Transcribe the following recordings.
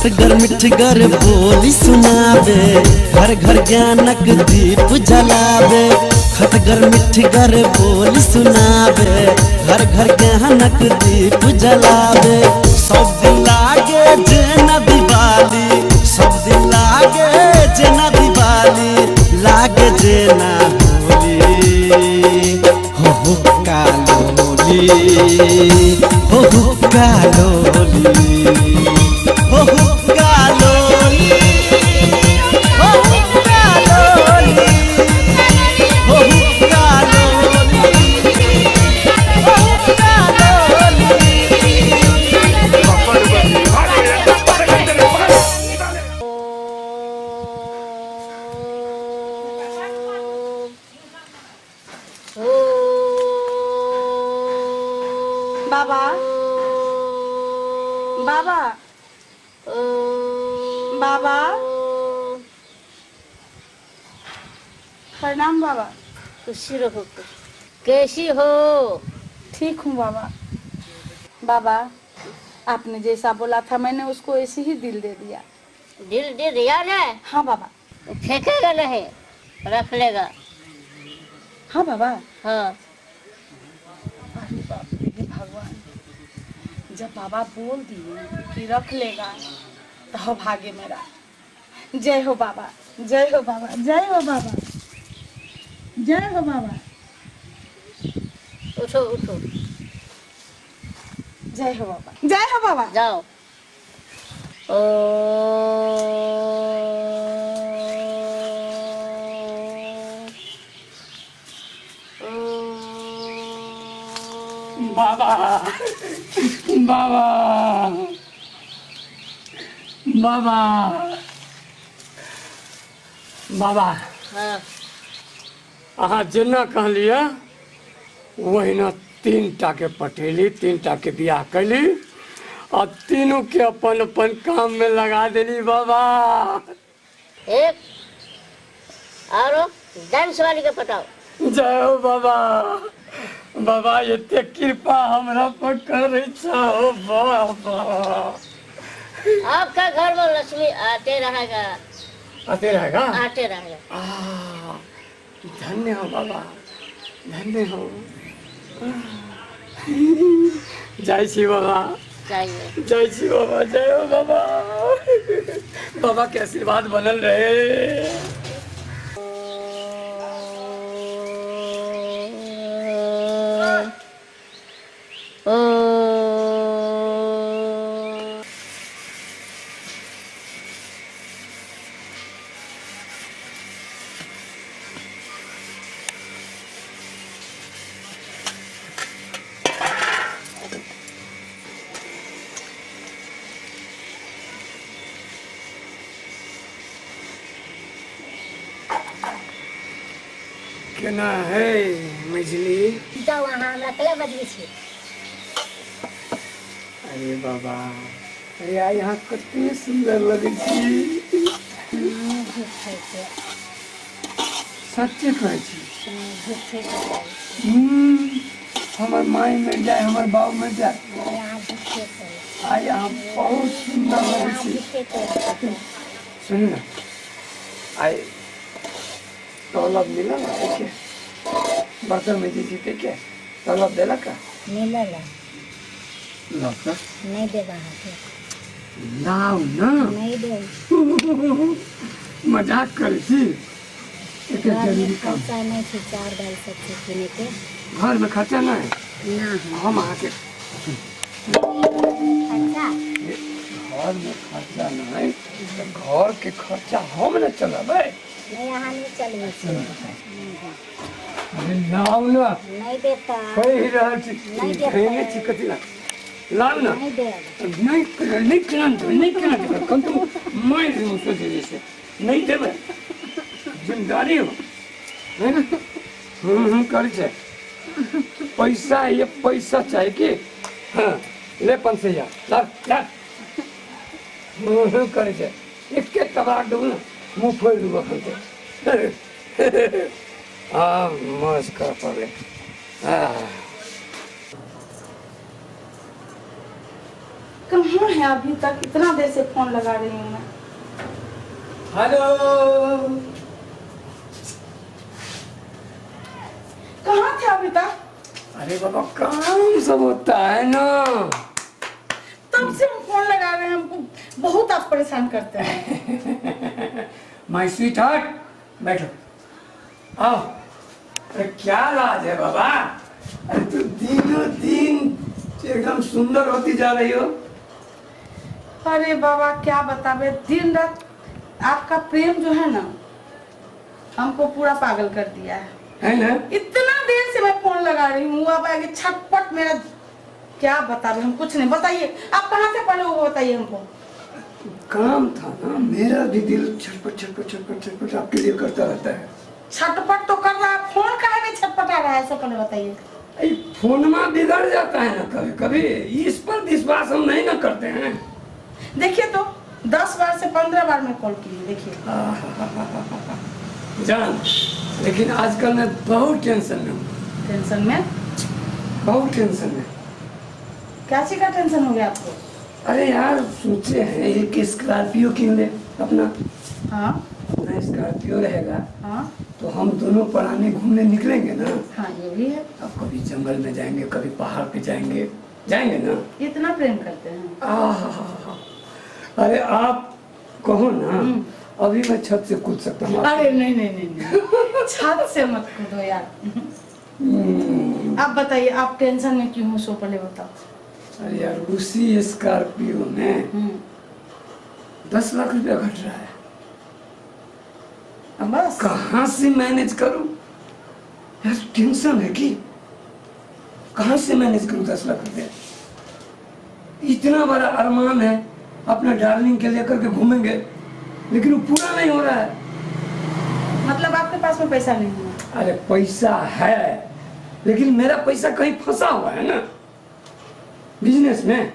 खटगर मिठगर बोली सुनाबे, घर घर ज्ञानक दीप जलाबे। खटगर मिठगर बोली सुनाबे, घर घर ज्ञानक दीप जलाबे। सब दिन लागे जेना दिवाली, सब दिन लागे जेना दिवाली, लागे जेना होली। हो हो कालोली, हो हो कालोली, हो हो कालोली, हो हो कालोली, हो हो कालोली, हो हो कालोली। बाबा, बाबा, बाबा, प्रणाम बाबा। खुशी रहो। कैसी हो? ठीक हूँ बाबा। बाबा, आपने जैसा बोला था मैंने उसको ऐसे ही दिल दे दिया। दिल दे दिया ना? हाँ बाबा। फेंकेगा नहीं, रख लेगा। हाँ बाबा। हाँ। अरे बाप रे भगवान, जब बाबा बोल दिए कि रख लेगा तो हो भागे मेरा। जय हो बाबा, जय हो बाबा, जय हो बाबा, जय हो बाबा। उठो उठो। जय हो बाबा, जय हो बाबा। जाओ। ओ बाबा, बाबा, बाबा, बाबा। हाँ। अहाँ जेना कहलियै ओहिना 3 टा के पठेली, 3 टा के बियाह कैली आ तीनों के अपन अपन काम में लगा देली बाबा। एक आरो डांस वाली के पटाओ। जय हो बाबा। बाबा एते कृपा हमरा पर करै छहो बाबा। आपका घर में लक्ष्मी आते रहेगा। आते रहेगा? आते रहेगा। धन्य हो बाबा, धन्य हो। जय श्री बाबा, जय श्री बाबा, जय हो बाबा। बाबा के आशीर्वाद बनल रहे। केना है मझली? जाओ अहाँ हमरा कला बजबै छी। अरे बाबा, अरे आई यहाँ कते सुंदर लगै छी। सच्चे कहै छी। हमर माई मर जाए, हमर बाबू मर जाए, आई यहाँ बहुत सुंदर लगै छी। सुनू ना, आई तलब मिलल ना? बर्तन में जी जीते के तलब देला का? मिलल। लौका नहीं देबा अहाँके। लाउ ना। नहीं देब। मजाक करै छी। एक जरूरी काम। खर्चा नहीं छै, चाउर दालि सब छै किने के। घर में खर्चा नहीं? ना। हम अहाँके खर्चा? घर में खर्चा नहीं तो घर के खर्चा हम न चलाबै। नहीं, अहाँ नहीं चलबै छी। अरे लाउ ना। नहीं देता। कहि रहल छी। नहीं देता। खेने छी कथी ला? लाउ ना। नहीं देब। नहीं नहीं केना देबै, नहीं केना देबै, कम तो मारि देबौ सोचे जैसे। नहीं देबै, जिम्मेदारी हो है ना। करै छै पैसा, ये पैसा चाहे कि हाँ ले 500 ला ला। करै छै एके तबाक देबौ ना, मुँह फोड़ि देबौ अखन ते। हाँ मस्त कर पड़ले। कहाँ कहाँ है अभी तक? इतना देर से फोन लगा रही हूँ मैं। हेलो, कहाँ थे अभी तक? अरे बाबा काम सब होता है ना, तब से हम फोन लगा रहे हैं। हमको बहुत आप परेशान करते हैं। My sweet heart, बैठो आओ। अरे क्या राज है बाबा, अरे तू दिनों दिन एकदम सुंदर होती जा रही हो। अरे बाबा क्या बतावे, दिन रात आपका प्रेम जो है ना हमको पूरा पागल कर दिया है ना? इतना देर से मैं फोन लगा रही हूँ, अब आगे छटपट मेरा क्या बतावे, हम कुछ नहीं। बताइए आप कहाँ से पढ़े वो बताइए हमको। काम था ना, मेरा भी दिल छटपट छटपट छटपट छटपट आपके लिए करता रहता है। छटपट तो कर रहा है, फोन काहे नहीं छटपटा रहा है, ऐसा पहले बताइए। फोन में बिगड़ जाता है ना कभी कभी, इस पर विश्वास हम नहीं ना करते हैं। देखिए तो 10 बार से 15 बार मैं कॉल की, देखिए जान। लेकिन आजकल मैं बहुत टेंशन में हूँ। टेंशन में? बहुत टेंशन में। क्या चीज का टेंशन हो गया आपको? अरे यार सोचे हैं एक स्कॉर्पियो किन ले अपना। हाँ, अपना स्कॉर्पियो रहेगा। हाँ, तो हम दोनों पढ़ाने घूमने निकलेंगे ना। हाँ ये भी है। अब कभी जंगल में जाएंगे, कभी पहाड़ पे जाएंगे, जाएंगे ना। इतना प्रेम करते हैं? अरे आप कहो ना, अभी मैं छत से कूद सकता हूँ। अरे नहीं नहीं नहीं, नहीं। छत से मत कूदो यार। आप बताइए आप टेंशन में क्यों हो, सो पहले बताओ। अरे यार उसी स्कॉर्पियो में 10 लाख रुपया घट रहा है। अब बस कहाँ से मैनेज करूँ यार, टेंशन है कि कहाँ से मैनेज करूँ 10 लाख रुपया। इतना बड़ा अरमान है अपना डार्लिंग के लेकर के घूमेंगे, लेकिन वो पूरा नहीं हो रहा है। मतलब आपके पास में पैसा नहीं है? अरे पैसा है, लेकिन मेरा पैसा कहीं फंसा हुआ है ना बिजनेस में।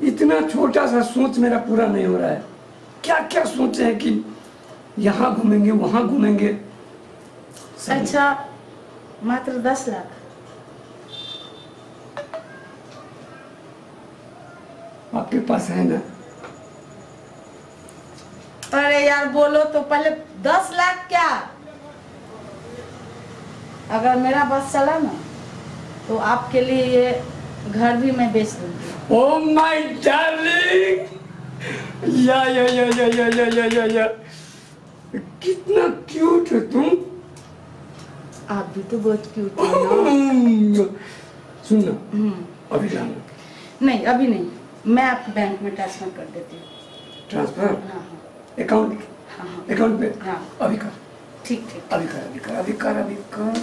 इतना छोटा सा सोच मेरा पूरा नहीं हो रहा है। क्या क्या सोचे हैं कि यहाँ घूमेंगे वहाँ घूमेंगे। अच्छा मात्र 10 लाख? आपके पास है ना? अरे यार बोलो तो पहले 10 लाख क्या, अगर मेरा बस चला ना तो आपके लिए ये घर भी मैं बेच दूंगी। ओ my darling, या या या या या या या या या, कितना क्यूट हो तुम। आप भी तो बहुत क्यूट हो ना। सुन ना, अभी जाना? नहीं अभी नहीं, मैं आपके बैंक में ट्रांसफर कर देती हूँ। ट्रांसफर? हाँ हाँ। अकाउंट? हाँ हाँ अकाउंट पे? हाँ अभी कर। ठीक ठीक, अभी कर अभी कर अभी कर अभी कर।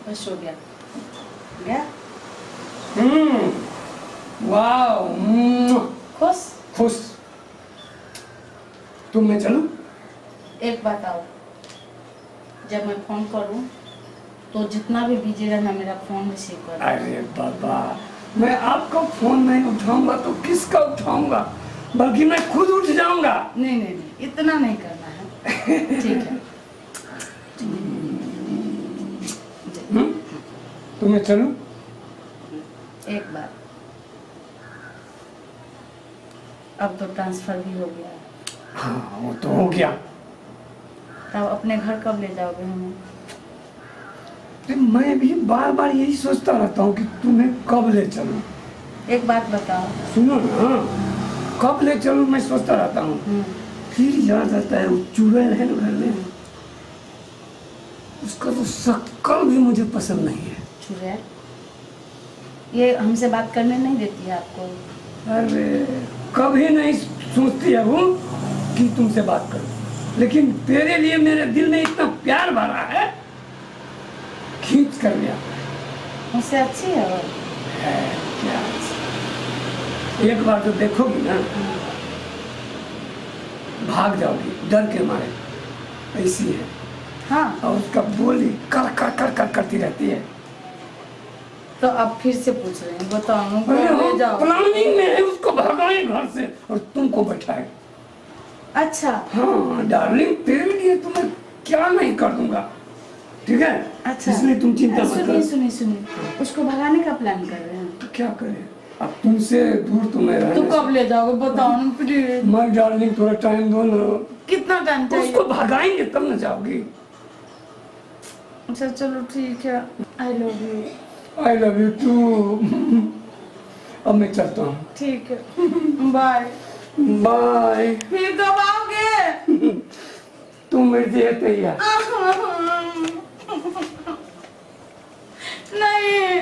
बस हो गया गया। वाओ, खुश खुश। तुम मैं चलूं? एक बात आओ, जब मैं फोन करूं तो जितना भी बिजी रहना मेरा फोन रिसीव कर। अरे बाबा मैं आपका फोन नहीं उठाऊंगा तो किसका उठाऊंगा, बल्कि मैं खुद उठ जाऊंगा। नहीं नहीं नहीं, इतना नहीं करना है। ठीक है तो मैं चलूं? एक बात, अब तो ट्रांसफर भी हो गया। हाँ वो तो हो गया। तब अपने घर कब ले जाओगे हमें? तो मैं भी बार बार यही सोचता रहता हूँ कि तुम्हें कब ले चलूँ। एक बात बताओ। सुनो ना, कब ले चलूँ मैं सोचता रहता हूँ। फिर याद आता है वो चुड़ैल है ना घर में, उसका तो शक्ल भी मुझे पसंद नहीं है। चुड़ैल ये हमसे बात करने नहीं देती है आपको? अरे कभी नहीं सोचती है वो कि तुमसे बात करूं, लेकिन तेरे लिए मेरे दिल में इतना प्यार भरा है, खींच कर लिया। मुझसे अच्छी है वो? है क्या अच्छी, एक बार जो देखोगी ना भाग जाओगी डर के मारे, ऐसी है। हाँ। और उसका बोली कर कर कर कर करती रहती है। तो अब फिर से पूछ रहे हैं, बताओ। प्लानिंग में है उसको भगाए घर से और तुमको बैठाए। अच्छा। हाँ डार्लिंग, तेरे लिए तो मैं क्या नहीं कर दूंगा, ठीक है? अच्छा। इसलिए तुम चिंता मत सुनिए करो। सुनिए सुनिए, उसको भगाने का प्लान कर रहे हैं। तो क्या करें अब, तुमसे दूर तो मैं तो रहने कब ले जाओगे बताओ ना प्लीज। मैं डार्लिंग थोड़ा टाइम दो ना। कितना टाइम चाहिए? उसको भगाएंगे तब ना जाओगी। अच्छा चलो ठीक है, I love you. I love you too. अब मैं चलता हूँ। ठीक है, बाय बाय। फिर कब आओगे? तुम मेरे लिए तैयार। नहीं।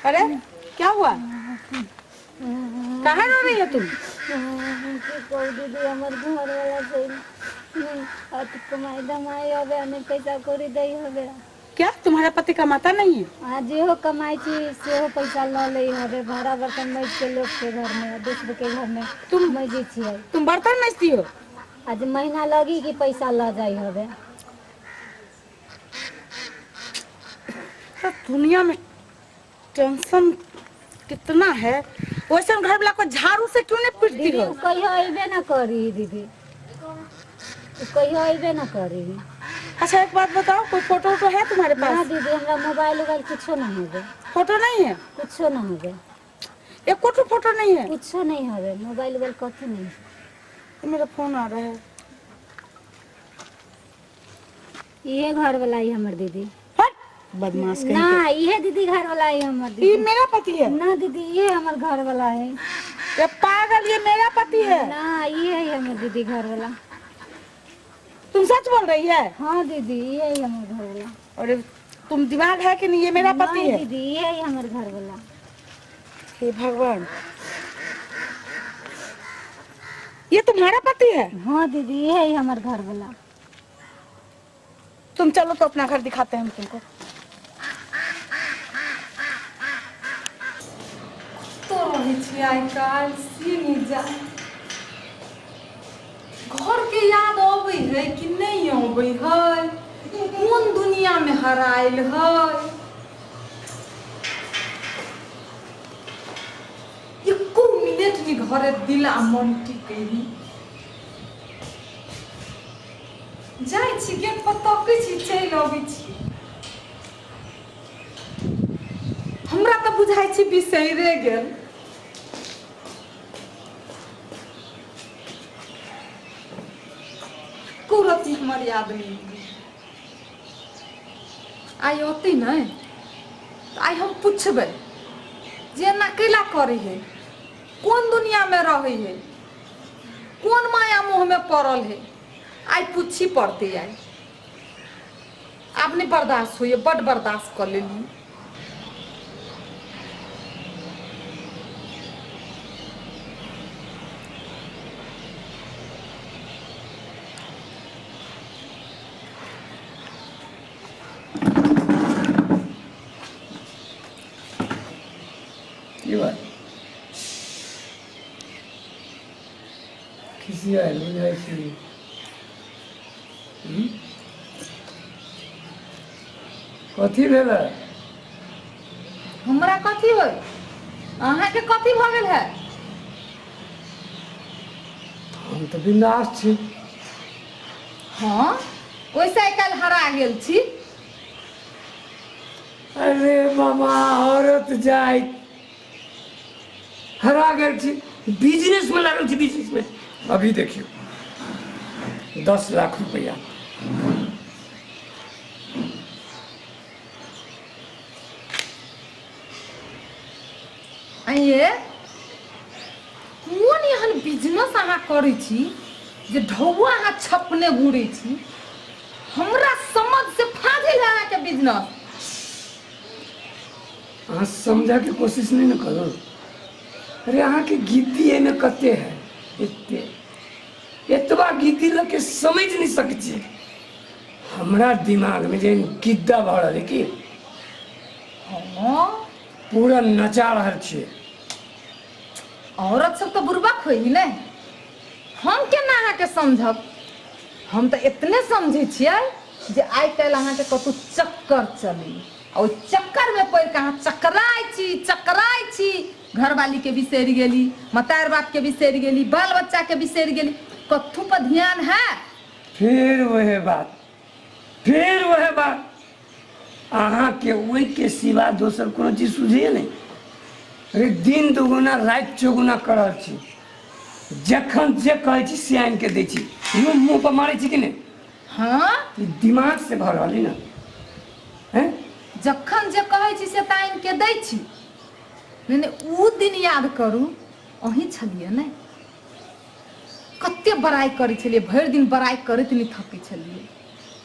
अरे क्या हुआ, कहाँ रो रही है तुम? दीदी हमर घर वाला से कमाई धमाई हवे, हमें पैसा कौड़ी दै हवे। क्या तुम्हारा पति कमाता नहीं है? आ जेहो कमाई छी सेहो पैसा ल लै हवे। भाड़ा बर्तन मैज के लोग के घर में, दूसरे के घर में तुम मैजै छियै। तुम बर्तन मैजती हो? आज महीना लगी कि पैसा ल जाइ हवे। तो दुनिया में टेंशन कितना है, वैसे घर वाला को झाड़ू से क्यों नहीं पीटती हो? कहियो अइबे ना करी दीदी, कहियो अइबे ना करी। अच्छा एक बात बताओ, कोई फोटो वोटो है तुम्हारे पास? ना दीदी, हमरा मोबाइल उबाइल कुछो ना हवे। फोटो नहीं है? कुछो ना हवे। एक कोटो फोटो नहीं है? कुछो नहीं हवे, मोबाइल उबाइल कथी नहीं। मेरा फोन आ रहा है। ये घर वाला ही हमर दीदी। बदमाश कहीं ना, ये दीदी घर वाला है हमर दीदी। ये मेरा पति है। ना दीदी, ये हमर घर वाला है। ये पागल, ये मेरा पति है। ना, ये है हमर दीदी घर वाला। तुम सच बोल रही है? हाँ दीदी, ये है हमर घर वाला। अरे तुम दिमाग है कि नहीं? ये मेरा पति है दीदी, ये है हमर घर वाला। हे भगवान, ये तुम्हारा पति है? हाँ दीदी, ये है हमर घर वाला। तुम चलो तो अपना घर दिखाते हैं हम तुमको। तो रहै छी आइ काल्हि से नहि जा, घर के याद अबै है कि नहीं अबै है? कोन दुनिया में हरायल है? एको मिनट नहीं घरे दिल आ मन टिकै। जाइ छी गेट पर तकै छी, चलि अबै छी। हमरा तऽ बुझाइ छी बिसैरे गेल। कुरती हमर याद नहीं। आइ औतै नहि तऽ आइ हम पुछबै जे एना कैला करै है, कोन दुनिया में रहै है, कोन माया मोह में पड़ल है। आइ पूछी पड़तै। आइ आब नहि बर्दाश्त होइए, बड बर्दाश्त कऽ लेली। की बात खिसियायल बुझाइ छी? कथी भेल? हमरा कथी होय, अहाँके कथी भऽ गेल है? हम तऽ बिंदास छी। हाँ, ओहिसँ आइ काल्हि हरा गेल छी। अरे मामा, औरत जाइत हरा गेल छी, बिजनेस में लागल छी, बिजनेस में। अभी देखियौ 10 लाख रुपया। आइए कोन एहन बिजनेस अहाँ करै छी जे ढौआ अहाँ छपने घुरै छी? हमरा समझ से फाजिल है अहाँके बिजनेस। अहाँ समझा के कोशिश नहीं न करू। अरे अहाँके गिद्दी एहिमे कते है, एते एतबा गिद्दी लऽ के समझ नहीं सकै छी। हमरा दिमाग में जे गिद्दा भऽ रहल है कि हाँ, पूरा नचा रहल छियै। औरत सब तो बुरबक होई ने। हम केना अहाँके समझब? हम तऽ एतने समझै छियै जे आइ काल्हि अहाँके कतहु चक्कर चली आ ओहि चक्करमे पड़ि कऽ अहाँ चकराइ छी, चकराइ छी। घरवाली के बिसरि गेली, मतार बाप के बिसरि गेली, बाल बच्चा के बिसरि गेली, कथू पर ध्यान है? फिर वह बात, फिर वह बात। अहाँके ओहिके सिवा दोसर कोनो चीज सुझैए नहि। अरे दिन दुगुना राति चौगुना कर रहल छी, जखन जे कहै छी से आनि के दै छी, मुँह मुँह पर मारै छी कि नहि? हाँ, दिमाग से भऽ रहल ने। हैं, जखन जे कहै छी से तऽ आनि के दै छी। नहि नहि, ओ दिन याद करू, अहीं छलियै ने, कते बड़ाइ करै छलियै, भरि दिन बड़ाइ करैत नहि थकै छलियै।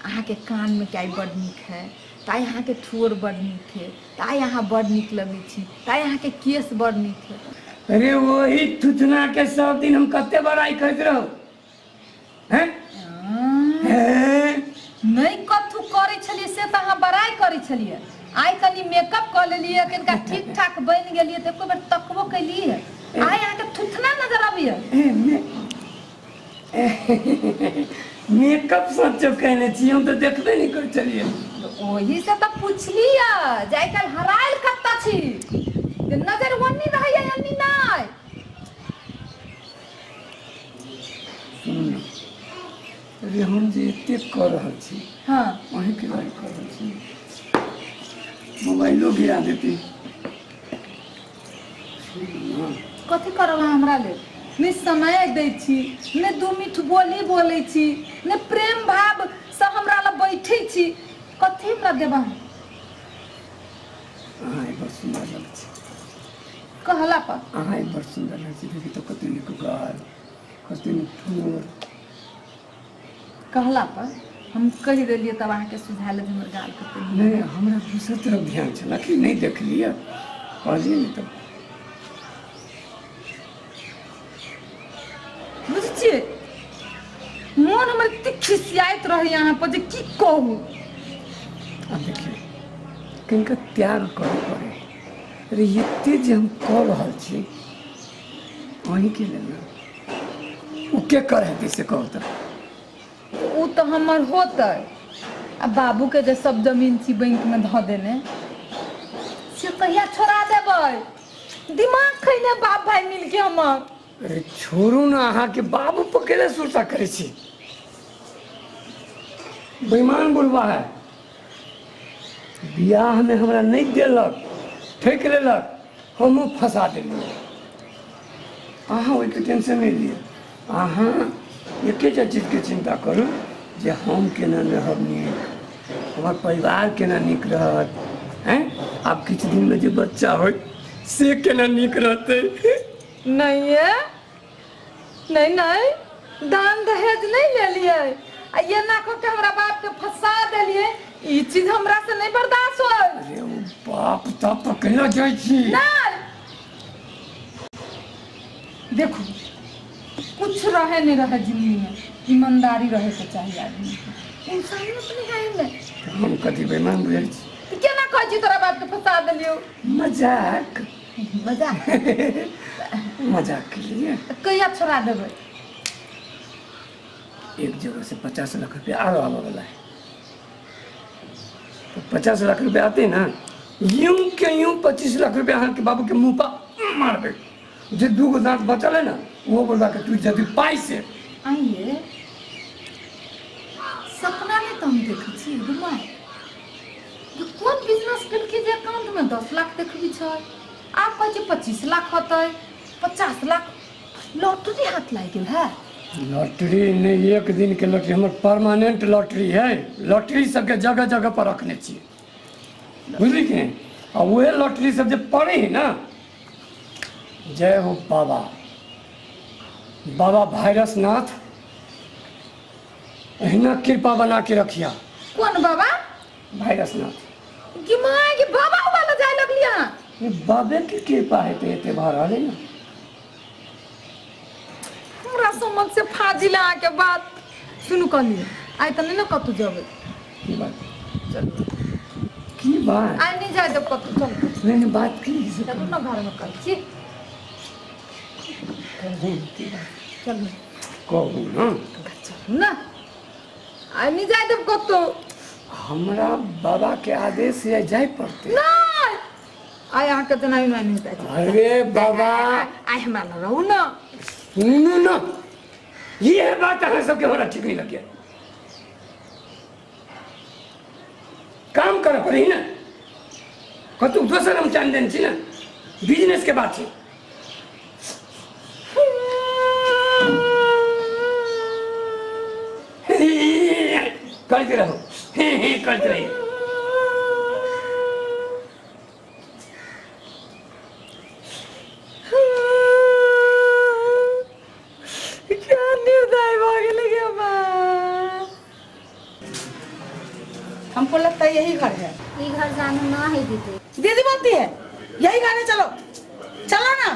अहाँके कानमे के आइ बड नीक है, तऽ आइ अहाँके ठोर बड नीक है, तऽ आइ अहाँ बड नीक लगै छी, तऽ आइ अहाँके केश बड नीक है। अरे वही थुथना के सब दिन हम कते बड़ाइ करैत रहू। हैं? नहि कथू करै छलियै से तऽ अहाँ बड़ाइ करै छलियै। आइ कनि मेकअप कऽ लेलियै, कनिका ठीक ठाक बनि गेलियै, तऽ एको बेर तकबो केलियै? आइ अहाँके थुथना नजर अबैया। मेकअप सचो कहने छी, हम तऽ देखबे नहि करै छलियै। ओही से तऽ पुछलियै जे आइ काल्हि हरायल कतऽ छी, जे नजर ओन्नी रहैया एन्नी नहि। सुनू ने, अरे हम जे एतेक कऽ रहल छी, हाँ, अहीँके लागि कऽ रहल छी। मोबाइलो गिरा देती। कथी करब अहाँ हमरा लेल? नहि समय दै छी, नहि दू मीठ बोली बोलै छी, नहि प्रेम भाव से हमरा लग बैठै छी, कथी हमरा देब अहाँ? अहाँ बड़ सुन्दर लगै छी। कहला पर अहाँ बड़ सुन्दर लगै छी। देखी तऽ कते नीक गाल, कते नीक ठोर। कहला पर हम कहि देलियै तब अहाँके सुझायल जे हमर गाल कते नीक। नहि, हमरा दोसर तरफ ध्यान छल कि नहि देखलियै, कहलियै ने तब। बुझै छियै, मोन हमर एते खिसियाइत रहैया अहाँ पर जे की कहू। आब देखियौ, कनिका त्याग करऽ पड़ै। अरे एते जे हम कऽ रहल छी अहीँके लेल ने, ओ के कर हेतै से कहू तऽ? ओ तऽ हमर होतै, आ बाबूके जे सब जमीन छी बैंकमे धऽ देने से कहिया छोड़ा देबै? दिमाग खैने बाप भाई मिलके हमर। अरे छोड़ू ने, अहाँके बाबू पर केना सुरता करै छी? बेईमान बुढ़बा है, बियाहमे हमरा नहि देलक, ठकि लेलक, हमहूँ फंसा देलियै। अहाँ ओहिके टेंशन नहि लिअ। अहाँ एकेटा चीजके चिन्ता करू जे हम केना रहब नीक, हमर परिवार केना नीक रहत। हैं, आब किछु दिनमे जे बच्चा होय से केना नीक रहतै। नहीं ये, नहीं नहीं, दान दहेज नहीं लेलियै आ ये ना कह के हमरा बाप के फंसा देलियै, ई चीज हमरा से नहीं बर्दाश्त होय। अरे ओ बाप तब पर केना जाइ छी? नहीं देखू, कुछ रहे नहीं रहे जिंदगी में, ईमानदारी रहे के चाहिए आदमी के, इंसानियत नहीं है इनमें। हम कथी बेईमान बुझै छी? तऽ केना कहै छी तोरा बाप के फंसा देलियौ? मजाक। मजाक? मजाक के लिए। तऽ कहिया छोड़ा देबै? एक जगह से 50 लाख रुपया आरो आबऽ वाला है, तो 50 लाख रुपया आते ना, यूं के यूं 25 लाख रुपया अहाँके बाबू के मुँह पर मारबै। जे दूगो दाँत बचल है ना, वो बोलबा के टूटि जेतै पाइ से। आइए सपना में तो हम देखै छी दिमाग कोन बिजनेस केलकै जे अकाउंट में 10 लाख देखबी छै, आब कहै छै 25 लाख होतै, 50 लाख, लॉटरी हाथ लागि गेल है। लॉटरी नहीं, एक दिन के लॉटरी, हमर परमानेंट लॉटरी है। लॉटरी सबके जगह जगह पर रखने छियै, बुझली कि नहीं? आ वह लॉटरी सब जे पड़े है ना, जय हो बाबा, बाबा भाइरस नाथ एहिना कृपा बना के रखिया। कौन बाबा? भाइरस नाथ। कि माय के बाबा वाला जाय लगलिया? ये बाबे के कृपा है तो एते भऽ रहल है ना। हमरा समझ से फाजिल अहाँके बात। सुनू कहलियै, आइ तऽ नहि ने कतहु जेबै। की बात? चलू। की बात? आइ नहि जाय देब कतहु, चलू। नहीं नहीं, बात की? चलू ना घरमे कहै छी। चलू कहू ना चलू ना आइ नहीं जाय देब कतौ हमरा बाबा के आदेश है जाय पड़ते नहीं आइ अहाँके जेना नहीं जाय। अरे बाबा आइ हमरा लग रहू ना। सुनू ना ये बात अहाँ सबके हमरा ठीक नहीं लगे। काम करे पड़ी ना कतौ दोसर हम चान देन छी ना बिजनेस के बात छी। करते रहो करते रहिए। क्या निर्दय भऽ गेलै गे माँ। हमको लगता है यही घर है। ई घर जानू ना है दीदी। दीदी बोलती है यही घर है, चलो चलो ना।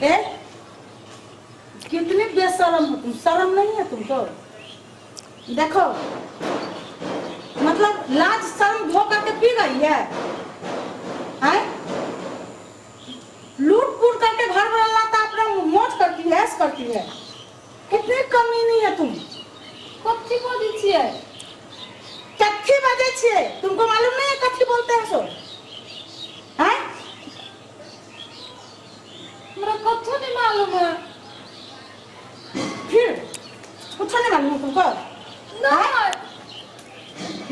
ए, कितने बेशरम हो तुम, शर्म नहीं है तुमको? देखो मतलब लाज शर्म धो करके पी गई है, हैं? लूट पुट करके घर में लाता अपना मौज करती है, ऐश करती है। कितनी कमीनी है तुम। कथी बोलै छियै? कथी बजै छियै तुमको मालूम नहीं है कथी बोलते हैं सो, हैं? हमरा कथो नहीं मालूम है। फिर कुछ नहीं मालूम है तुमको? नहीं।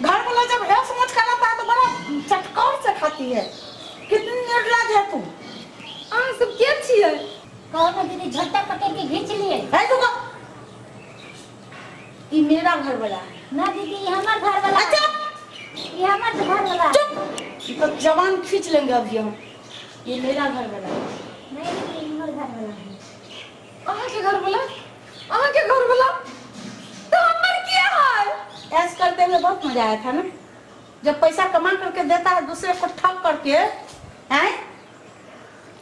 घर वाला जब ऐश मौज कर लाता है तो बड़ा चटकार से खाती है। कितनी निर्लज है तुम। अहाँ सब के छियै? कहो ना दीदी झट्टा पकड़ के घींच लिए। है रुको, ये मेरा घर वाला है ना दीदी, ये हमार घर वाला। अच्छा ये हमार घर वाला। चुप, तो जवान खींच लेंगे अभी हम। ये मेरा घर वाला है। नहीं दीदी हमार घर वाला है। अहाँ के घर वाला? अहाँ के घर वाला तो हमर के है? ऐस करते हुए बहुत मजा आया था ना, जब पैसा कमा करके देता है दूसरे को ठग करके, हैं?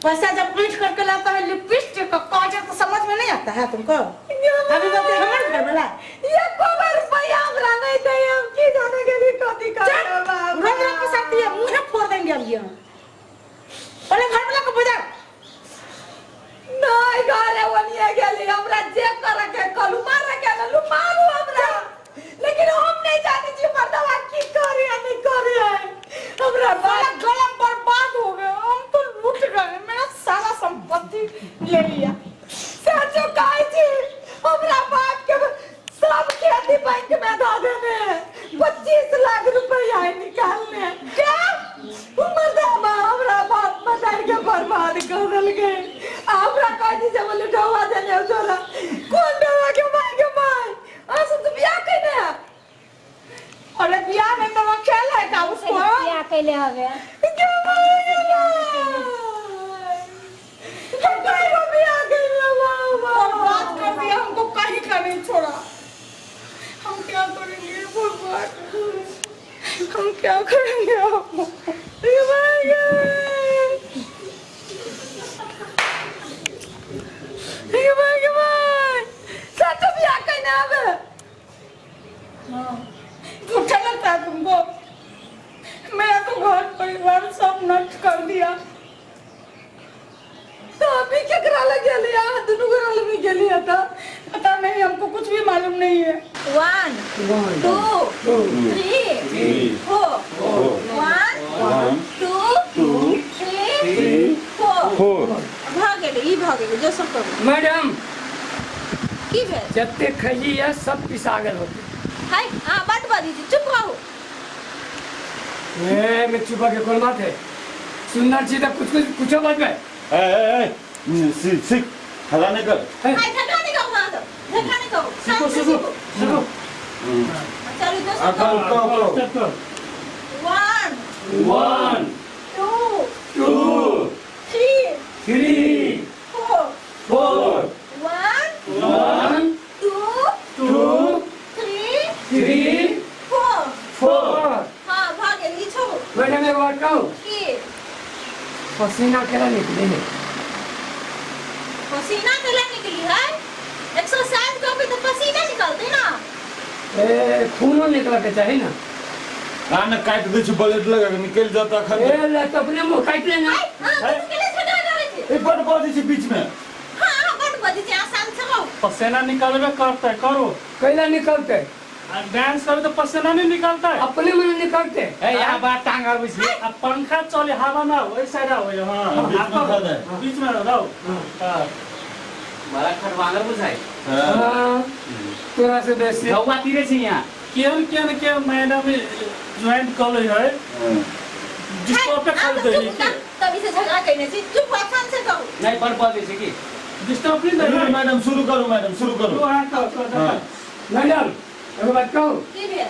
पैसा जब पीट करके लाता है लिपस्टिक का काजल तो समझ में नहीं आता है तुमको। अभी बोलते हमारे घर वाला। ये कोबर रुपया हमरा नहीं दे, हम की जाने के लिए कथी करब। रोज रोज फंसाती है, मुंह फोड़ देंगे अब ये। पहले घर वाला को बजा। नहीं घरे वनिया गेली, हमरा जे करे के कलू मारे के ललू मारू हमरा, लेकिन हम नहीं जाने छी मर्दवा की करे या नहीं करे। हमरा सारा गला बर्बाद हो गया, हम तो लूट गए, मेरा सारा संपत्ति ले लिया। सचो कहै छी हमरा बाप के सब खेती बैंक में दऽ देने 25 लाख रुपया निकालने। क्या मर्दवा हमरा बाप मदार के बर्बाद कर देलकै। हमरा कहै छी जे लुटवा देने तोरा कोन डवा के माय के माय। अहाँ सब तऽ बियाह केने। अरे बियाह में तो खेल है का उसको? बियाह कैले हवे। बर्बाद कर दिया हमको, कहीं का नहीं छोड़ा। हम क्या करेंगे भगवान, हम क्या करेंगे अब? सच बियाह केने हवे? झूठा लगता है तुमको? मेरा तो घर परिवार सब नष्ट कर दिया। तो अभी केकरा लग गेली? अहाँ दुनू गोरा लग गेली त पता नहीं, हमको कुछ भी मालूम नहीं है। 1 2 3 4 1 2 3 4 भऽ गेलै, ई भऽ गेलै। जो सब करू। मैडम की भेल? जते खैली है सब पिसा गेल होते। हाय हां बात बाजी छी, चुप रहू। ए में चुपा के कोन बात है? सुंदर छी त कुछ कुछ कुछो बात है। ए ए ए सीख सीख हल्ला नहीं कर। हाय धक्का नहीं कहू, हां धक्का नहीं कहू। सीखो सीखो सीखो। चलू दोस्त करो। 1 1 2 2 3 3 4 4 1 1 2 2 3 3 4 4। हां भऽ गेल। ई छोड़ू। मैडम एक बात कहूं की? पसीना केना निकले है? पसीना केना निकली है? एक्सरसाइज करबे तो पसीना निकलते ना। ए खूनो निकल के चाही ना कान काट दै छै ब्लेड लगा के निकल जाता अखन ए ले तो अपने मुंह काट लेना ए बड़ बजै छै बीच में। हां हां बड़ बजै छै आसान से कहू। पसीना निकालबे करते करो कैला निकलते आ डांस करे तो पसीना नहीं निकलता है अपने मन निकलते। ए यहां बात टांग आबै छै आ पंखा चले हवा ना ओइ साइड आवे। हां बीच में रहो। हां बड़ा खटवांगर बुझाई। हां तोरा से बेसी धौवा तीरे छै यहां केन केन के मैडम ज्वाइन कर ले है डिस्टर्ब पे कर दे तभी से झगड़ा कइने छी चुप आसान से कहू। नहीं पर बजै छै की डिस्टर्ब नहीं दे मैडम शुरू करू मैडम शुरू करू। हां कर मैडम एगो बात कहू की भेल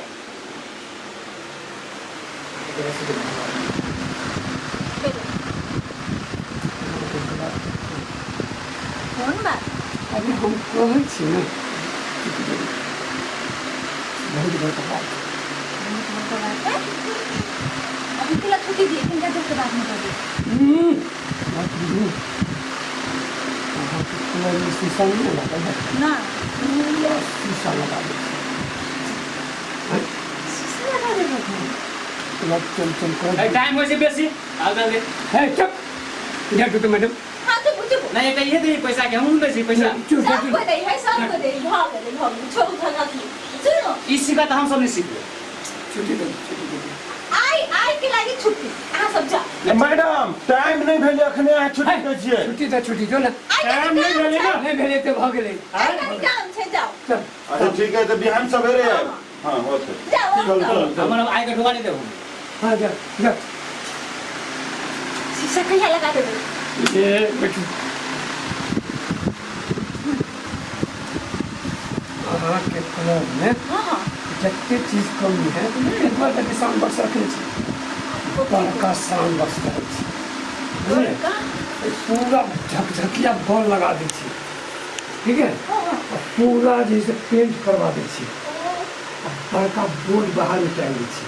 कोन बात? अभी हम कहै छी ना बहुत बड़का बात बहुत बड़का बात है। अभी के छुट्टी दिए किनका देर के बाद में कर दिए बात बुझू अहाँ के पूरा शीशा नहीं लागल है ना पूरा शीशा लगा दे शीशा लगा दे चल चल चल कर टाइम होइ छै बेसी आ जल्दी है चुप जा तो मैडम। हां चुप चुप नहीं कहिए दे पैसा के हम दै छी पैसा चुप सब को दे है सब को दे भऽ गेलै भऽ गेलै छोड़ू झगड़ा की सुनो ई सिखा त हम सब नहीं सिखबै। छुट्टी दे छुट्टी दे आई आई के लागी छुट्टी अहाँ सब जा मैडम टाइम नहीं भेलै अखने अहाँ छुट्टी दै छियै। छुट्टी दे छुट्टी जो ना टाइम नहीं भेलै ना नहीं भेलै त भऽ गेलै आई कनी काम छै जाओ चल अच्छा ठीक है त बिहान सवेरे आएब। हां ओके जाओ चल चल हमर आइ के ढुका नहीं देबो। हां जा जा शीशा कहिया लगा देबै ये बैठू अहाँ के क्लब में हां जते चीज कमी है एक बार तक साउंड बॉक्स रखने छी बड़का साउंड बॉक्स रखने छी बड़का पूरा झकझकिया बॉल लगा दै छी ठीक है पूरा जैसे पेंट करवा दै छी बड़का बोर्ड बाहर में टांग दै छी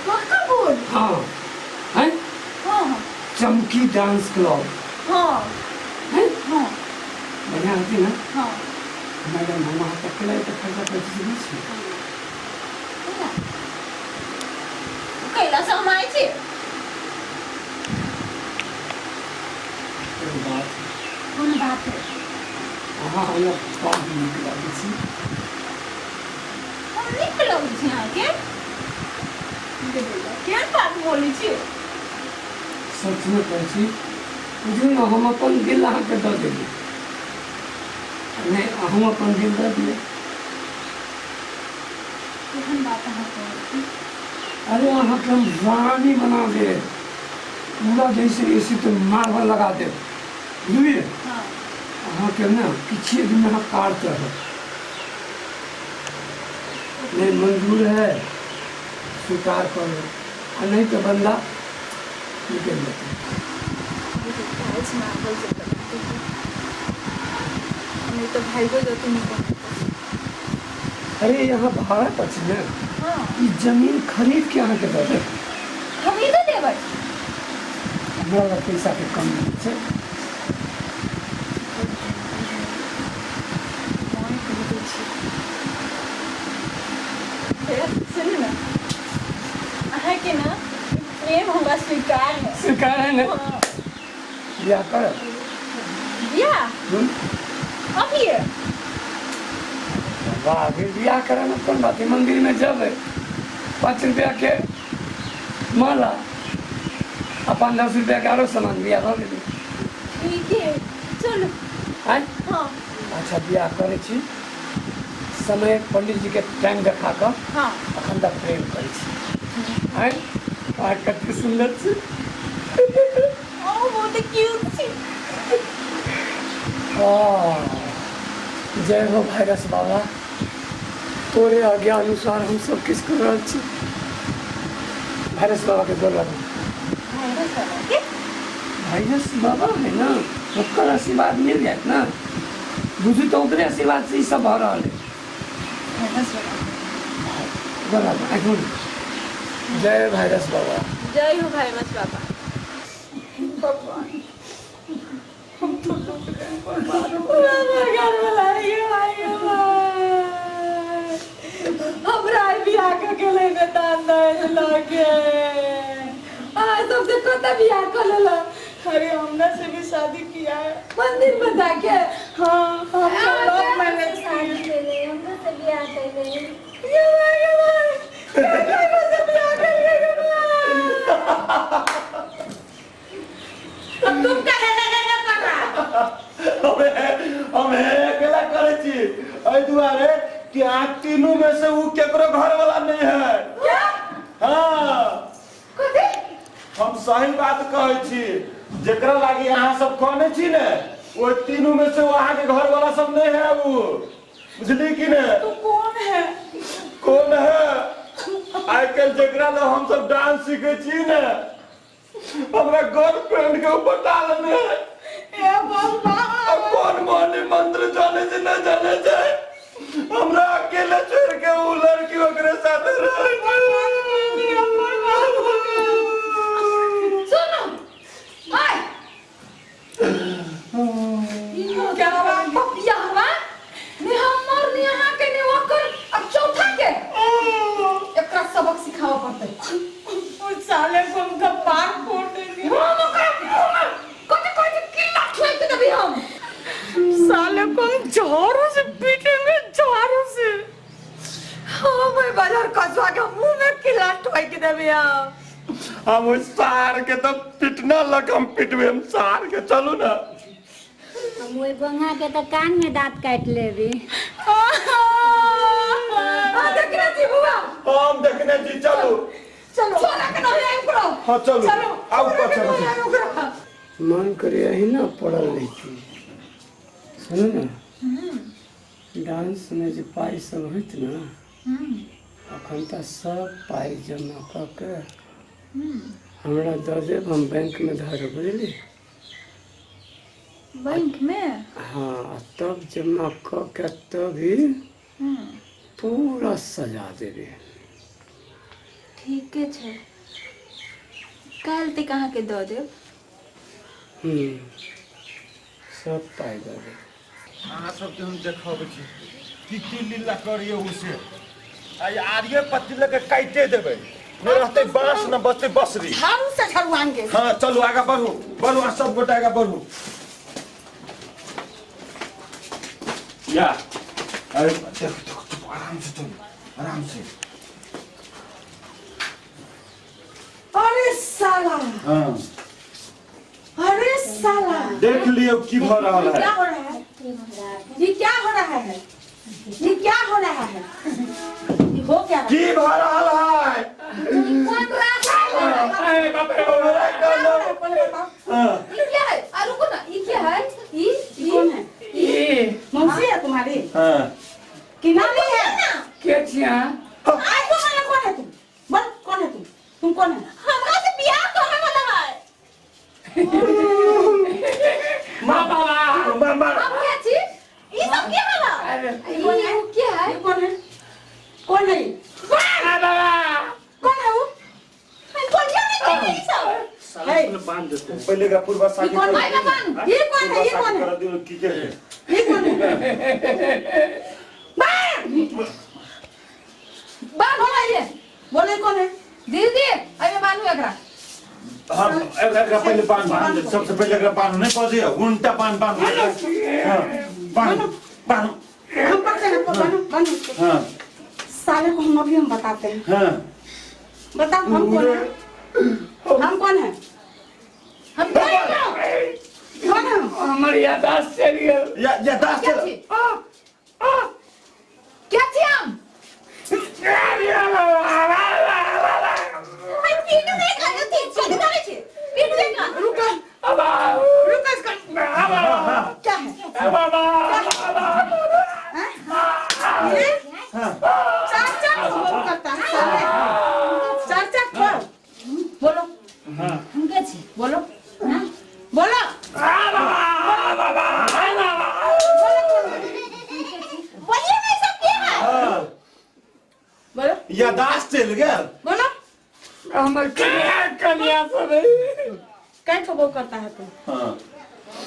बड़का बोर्ड। हाँ हैं हाँ हाँ चमकी डांस क्लब। हाँ हैं हाँ बढ़िया होती ना। हाँ मैडम हम वहाँ तक के लिए खर्चा पैसा नहीं छी कैला से हम आइ छी एगो बात कोन बात है? अहाँ हमरा बड़ नीक लागै छी। हम नीक लगै छी अहाँके? केहन बात बोलै छी? सचमे कहै छी बुझू ने हम अपन दिल अहाँके दऽ देली नहीं अहूँ अपन दिल दऽ दिअ। केहन बात अहाँ कहै छी? अरे अहाँके हम रानी बना देब पूरा जैसे एसी तो मार्बल लगा देब बुझलियै। अहाँके ने किछे दिन अहाँ कार चढ़ब नहीं मंजूर है स्वीकार करो आ नहीं तो बंदा निकल जाते। नहीं तो भाइगो जतु निकल। अरे यहाँ भाड़ा पर छी ने ई जमीन खरीद के अहाँके दऽ देब। खरीद देबै? हमरा लग पैसा के कमी छै। सुनू ना अहाँके ना प्रेम हमरा स्वीकार है। स्वीकार है ना? बियाह करब? बियाह अभी? वाह फिर बियाह करे में कौन बात है। मंदिर में जब 5 रुपया के माला आ 5-10 रुपया के आरो सामान बियाह भऽ गेलै। ठीक है चलू। आँय? हाँ अच्छा बियाह करै छी समय पंडित जी के टाइम देखा कऽ। हाँ अखन तक प्रेम करै छी। आँय अहाँ कतेक सुन्दर छी। ओ बहुत क्यूट छी। हाँ जय हो भाइरस बाबा तोरे आज्ञा अनुसार हम सब किछु कर रहल छी। भाइरस बाबा के गोर लागू। भाइरस बाबा के? भाइरस बाबा है ना ओकर आशीर्वाद मिल जायत ना बुझू तो ओकरे आशीर्वाद से ई सब भऽ रहल है। भाइरस बाबा गोर लागू। आँखि जय भाइरस बाबा। जय हो भाइरस बाबा। भगवान हम तो टूट गए। बाबा घर वाला दान लगे आ सबसे कत बियाह कर लेला। अरे हमने से भी शादी किया है मंदिर में जाके। हाँ हम लव मैरिज शादी कैले, हमरो से बियाह कैले। ये भाई ये भाई से बियाह कर ले। अब तुम का है कर रहा हम अकेला करे छी एहि दुआरे कि अहाँ तीनू में से ऊ केकरो घर वाला नहीं है। क्या? हाँ कथी? हम सही बात कहै छी, जेकरा लागी अहाँ सब कहने छी ने वो तीनू में से अहाँ के घर वाला सब नहीं है वो, बुझली कि ने? तू कौन है? कौन है? आइ काल्हि जेकरा लग हम सब डांस सीखे छी ने हमरा गर्लफ्रेंड के ऊपर डालने है। ए बाबा अब कौन मोहनी मंत्र जाने से न जाने से हमरा अकेले छोड़ के वो लड़की ओकरे साथ रहे। सुनो आय क्या पपिया हवा ने हमर ने अहाँ के ने ओकर अब चौथा के एकरा सबक सिखावा पड़तै। उस साले को हम कपार फोड़ देंगे। हम ओकरा कते कते किल्ला ठोक देबै हम। साले को हम झाड़ू से पीटेंगे, झाड़ू से। हाँ मैं बाजार कसवा के मुंह में किल्ला ठोक देबै हम। हम उस सार के तो पिटना लग हम पिटबे हम सार के। चलू ना हम ओइ बंगा के तो कान में दांत काट लेबी। हां देखने छी बुआ, हम देखने छी। चलू चलो छोरा के नहीं आइ ओकरा। हां चलू आउ पछा ओकरा मन करे यही ना पढ़ल रही। सुनो ना डांस में जो पाई सब होत ना अखन त सब पाई जमा क के हमरा दऽ देब, हम बैंक में धरब, बुझली? बैंक में? हाँ तब जमा क के तभी पूरा सजा देबे। ठीके छै, काल्हि तक अहाँके दऽ देब। सब पाई दऽ देब। अहाँ सबके हम देखबै छी की की लीला करिए उसे। आई आर्य पत्ती लगे काटे देबै, नहीं रहते बांस न बचते बसरी। झाड़ू से झड़वाएंगे। हाँ चलू आगा बढ़ू बढ़ू, आ सब गोटा आगा बढ़ू। या अरे देखो देखो आराम से चलो आराम से। अरे साला, हाँ अरे साला देख लियो की भ रहल है। क्या हो रहा है ये? क्या हो रहा है ये? क्या हो रहा है ये? हो क्या की भ रहल है? कौन रहा है? अरे बाप रे हां ये क्या है? आ रुको ना, ये क्या है? ये कौन है? ये मौसी है तुम्हारी? हां कि नानी है? के छिया? आई को माना कौन है तुम? बोल कौन है तुम? तुम कौन है? हमरा से बियाह करे वाला है। मां बाबा मां हम क्या छी? ये सब क्या है? अरे ये क्या है? ये कौन है? कौन है? बाबा कौन है वो? बोलिए नहीं ये सब। साला बांध देते पहले का पूर्वा साकी। कौन है? ये कौन है? ये कौन है? कर दियो की के है? ये कौन है? बांध बांध बोला ये बोले कौन है? दीदी अरे बांधू एकरा। हां एकरा पहले बांध बांध, सबसे पहले एकरा बांध नहीं पजे उल्टा बांध बांध। हां बांध बांध हम पकड़े हैं, बांधो बांधो। हां साले को हम अभी हम बताते हैं। हां बताओ हम कौन है? हम कौन है? हम कौन है? कौन है? हमारी याददाश्त चली गई। या याददाश्त चली क्या थी हम? रुका रुका इसका क्या है? ये चार चार फोन करता है साले, चार चार फोन। बोलो हम के छी? बोलो बोलो बोलिए नहीं सब क्या है? बोलो याददाश्त चल गया। बोलो हमर कन्या सब कै ठो बो करता है तू? हां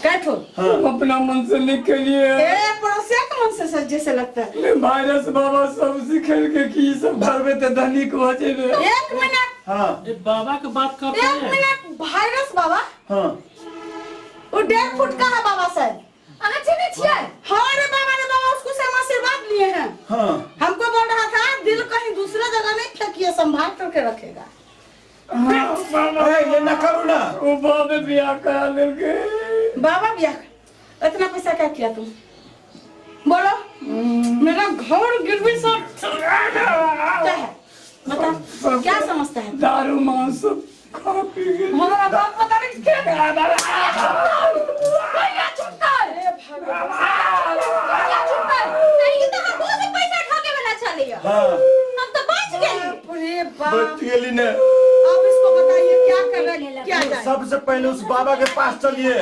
कै ठो? हम अपना मन से निकलिए। ए पड़ोसिया के मन से जैसे लगता है। वायरस बाबा सब सिखेल के की सब भरबे त धनिक हो जेबे। एक मिनट। हां ये बाबा के बात करते हैं। एक मिनट, वायरस बाबा। हां वो 1.5 फुट का है बाबा साहब। अहाँ चिन्है छियै? हाँ रे बाबा रे बाबा, उसको से हम आशीर्वाद लिए हैं। हाँ हमको बोल रहा था दिल कहीं दूसरा जगह नहीं फेंकिए, संभाल करके रखेगा। हाँ, ए, ये ना करो ना। वो बाबे ब्याह करा लेके। बाबा ब्याह, इतना पैसा क्या किया तुम? बोलो। मेरा घर गिरवी सब क्या है बता, क्या समझता है? दारू मांस सब खा पी के हमारा बाप पता नहीं क्या भैया छुट्टा है, भैया छुट्टा है। नहीं तो हम बहुत पैसा ठगे वाला चलियो। हां हम तो बच गेली। अरे बाप, बच गेली ने। अब इसको बताइए क्या कर रहे, क्या जाए? सबसे पहले उस बाबा के पास चलिए,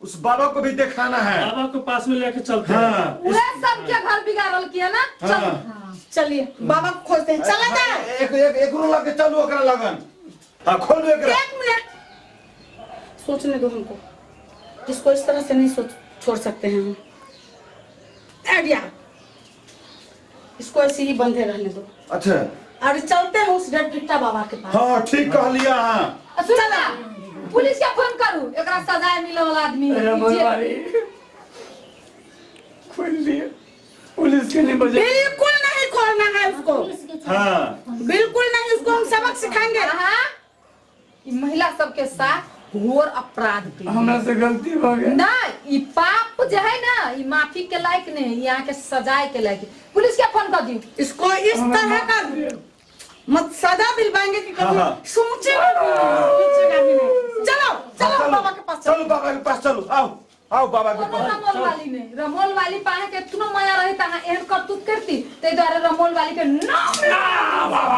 उस बाबा को भी दिखाना है। बाबा को पास में लेके चलते हैं। हाँ वह सब के घर बिगाड़ल किया ना। चलो चलिए बाबा को खोजते हैं, चला जाए। एक एक एक रो लगे चलो ओकरा लगन। हां खोल एकरा। एक मिनट सोचने दो हमको, इसको इस तरह से नहीं सोच छोड़ सकते हैं हम। आइडिया, इसको ऐसे ही बंधे रहने दो। अच्छा और चलते हैं उस डेढ़ फिट्टा बाबा के पास। हाँ ठीक कह लिया। हाँ सुन ना, पुलिस के फोन करू, एकरा सजाए मिले वाला आदमी है। खोल दिए पुलिस के नहीं बजे। बिल्कुल नहीं खोलना है उसको। हाँ बिल्कुल नहीं, उसको हम सबक सिखाएंगे। हाँ महिला सबके साथ घोर अपराध के हमरा से गलती हो गया ना, ई पाप जो है ना, ई माफी के लायक नहीं है, यहाँ के सजाए के लायक है। पुलिस के फोन कर दी इसको, इस तरह का मत सजा दिलवाएंगे कि कभी सोचेगा भी नहीं। चलो चलो बाबा के पास, चलो बाबा के पास चलो। आओ आओ बाबा के पास। रमोल वाली ने, रमोल वाली पाए के इतना माया रही तहाँ एहन करतूत करती, ते द्वारे रमोल वाली के नाम ना बाबा।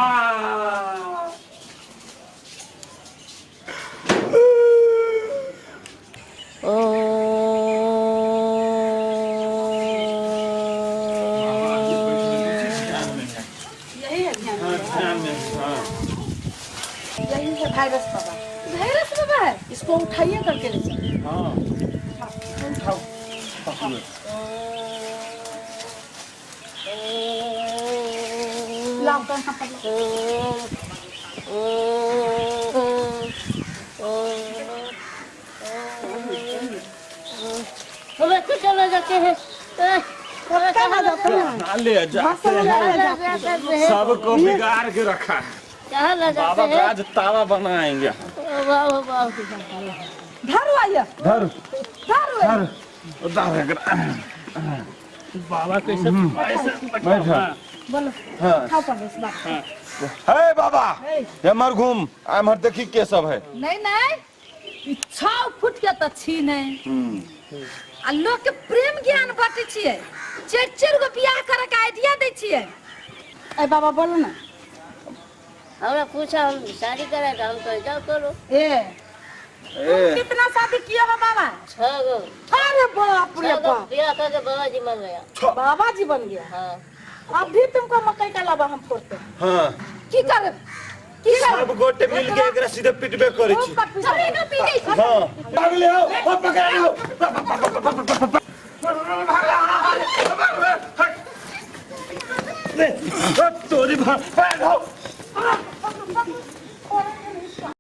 यही है ध्यान में, यही है वायरस बाबा। वायरस बाबा है, इसको उठाइए करके ले चलो। हाँ उठाओ, लाओ कहाँ पर चले जाते हैं, ले जाते हैं, सबको बिगाड़ के रखा है। बाबा का आज तावा बनाएंगे। धरो आइए, धरो धरो धरो। बाबा कैसे बैठा बोलो। हाँ हे बाबा, एमहर घूम, एमहर देखी के सब है। नहीं नहीं 6 फुट के तो छी नहीं, आ लोग के प्रेम ज्ञान बांटे छियै, चारि चारि गो बियाह करे के आइडिया दै छियै। ए बाबा बोलो ना, हमरा पूछा हम शादी करे तो हम कहे जाओ करो। ए तुम कितना शादी किया हो बाबा? 6 गो। अरे बाप रे बाप, बियाह करके बाबा जी बन गया। बाबा जी बन गया। हाँ अब भी तुमको मकई का लावा हम फोड़ते हैं। हाँ की करे की करे, सब गोटे मिल के एकरा सीधे पिटबे करै छी। चलो ना पीटे। हां भाग ले हो, पकड़ ले हो, ले तोरी भाग हो।